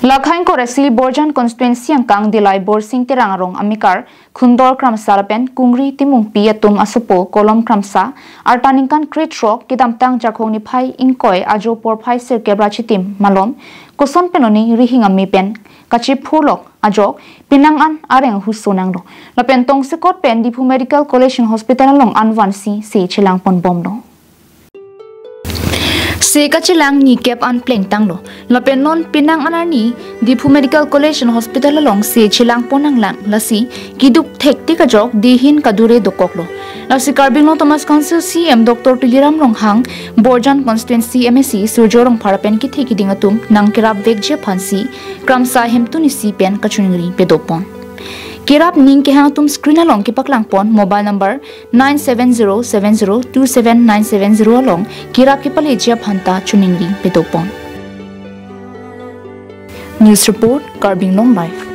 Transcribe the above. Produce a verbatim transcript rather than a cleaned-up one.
Lakhain koresi Borjan constituency angkang Dilai Borsing Terang arong amekar Khundor Kramsa lapen Kungri Timungpi atum asopo Kolom Kramsa arta ningkan krethrok kedamtang Jarkhong niphai ingkoi ajo porphai sirkep ra chitim malom koson penoni rihing ame pen kachiphulok ajok pinang an areng huso nanglo. Lapen tongsekot pen Diphu Medical College and Hospital along anvansi se chelang ponbomlo. Se kachelang nikep an plengtanglo. Lapen non pinang an arni Diphu Medical College and Hospital along se chelang pon nanglang, lasi keduk thektik ajok dihin kadure dokoklo. Lasi Karbi Anglong Autonomous Council C E M Doctor Tuliram Ronghang, Borjan constituency M A C Surjo Rongphar pen kethe kiding atum nangkerap vekji aphansi Kramsa hemtun isi pen kachiningri pedopon. Kerap ning kehang atum screen along kepaklang pon mobile number nine seven zero seven zero two seven nine seven zero along kerap kepaleji aphanta chiningri pedopon. News report, Karbi Anglong Live.